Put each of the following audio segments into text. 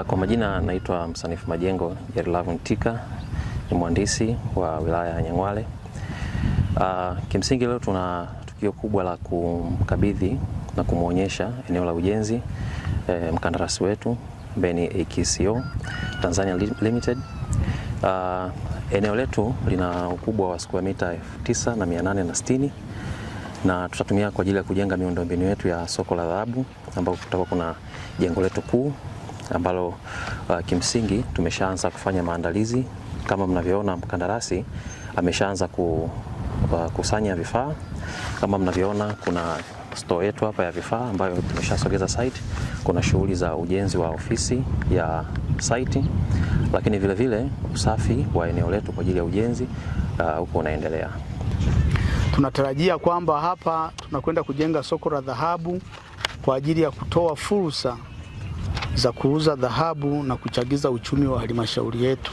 Kwa majina naitwa Msanifu Majengo Jarilavu Ntika, ni mhandisi wa wilaya ya Nyang'hwale. Kimsingi leo tuna tukio kubwa la kumkabidhi na kumwonyesha eneo la ujenzi mkandarasi wetu ambaye ni AKCO Tanzania Limited. Eneo letu lina ukubwa wa square mita 9860 na tutatumia kwa ajili ya kujenga miundombinu yetu ya soko la dhahabu, ambapo kutakuwa kuna jengo letu kuu ambalo kimsingi tumeshaanza kufanya maandalizi. Kama mnavyoona, mkandarasi ameshaanza kukusanya vifaa. Kama mnavyoona, kuna store yetu hapa ya vifaa ambayo tumeshasogeza site. Kuna shughuli za ujenzi wa ofisi ya site, lakini vile vile usafi wa eneo letu kwa ajili ya ujenzi huko unaendelea. Tunatarajia kwamba hapa tunakwenda kujenga soko la dhahabu kwa ajili ya kutoa fursa za kuuza dhahabu na kuchagiza uchumi wa halmashauri yetu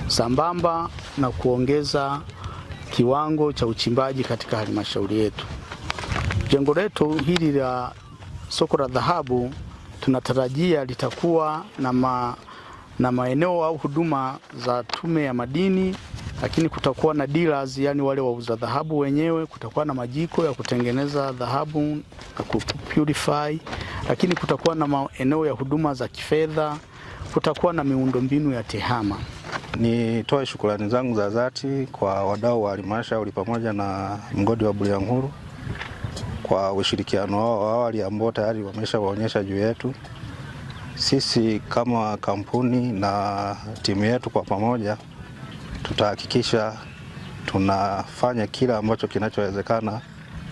sambamba na kuongeza kiwango cha uchimbaji katika halmashauri yetu. Jengo letu hili la soko la dhahabu tunatarajia litakuwa na maeneo au huduma za Tume ya Madini, lakini kutakuwa na dealers, yani wale wauza dhahabu wenyewe, kutakuwa na majiko ya kutengeneza dhahabu na kupurify, lakini kutakuwa na maeneo ya huduma za kifedha, kutakuwa na miundombinu ya tehama. Nitoe shukrani zangu za dhati kwa wadau wa halmashauri pamoja na mgodi wa Bulyanhulu kwa ushirikiano wao wa awali ambao tayari wameshawaonyesha juu yetu. Sisi kama kampuni na timu yetu kwa pamoja tutahakikisha tunafanya kila ambacho kinachowezekana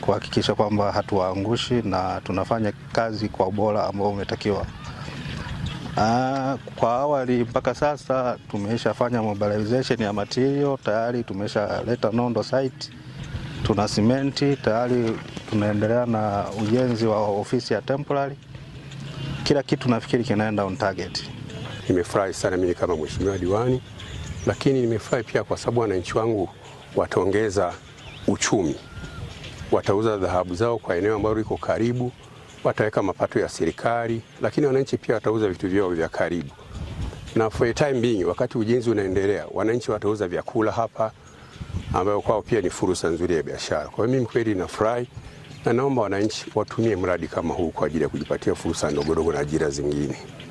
kuhakikisha kwamba hatuwaangushi na tunafanya kazi kwa ubora ambao umetakiwa. Kwa awali mpaka sasa tumeshafanya mobilization ya material tayari, tumeshaleta nondo site, tuna simenti tayari, tunaendelea na ujenzi wa ofisi ya temporary. Kila kitu nafikiri kinaenda on target. Nimefurahi sana mimi kama mheshimiwa diwani, lakini nimefurahi pia kwa sababu wananchi wangu wataongeza uchumi, watauza dhahabu zao kwa eneo ambalo liko karibu, wataweka mapato ya serikali, lakini wananchi pia watauza vitu vyao vya karibu. Na for the time being, wakati ujenzi unaendelea, wananchi watauza vyakula hapa, ambayo kwao pia ni fursa nzuri ya biashara. Kwa hiyo mimi kweli nafurahi na naomba wananchi watumie mradi kama huu kwa ajili ya kujipatia fursa ndogondogo na ajira zingine.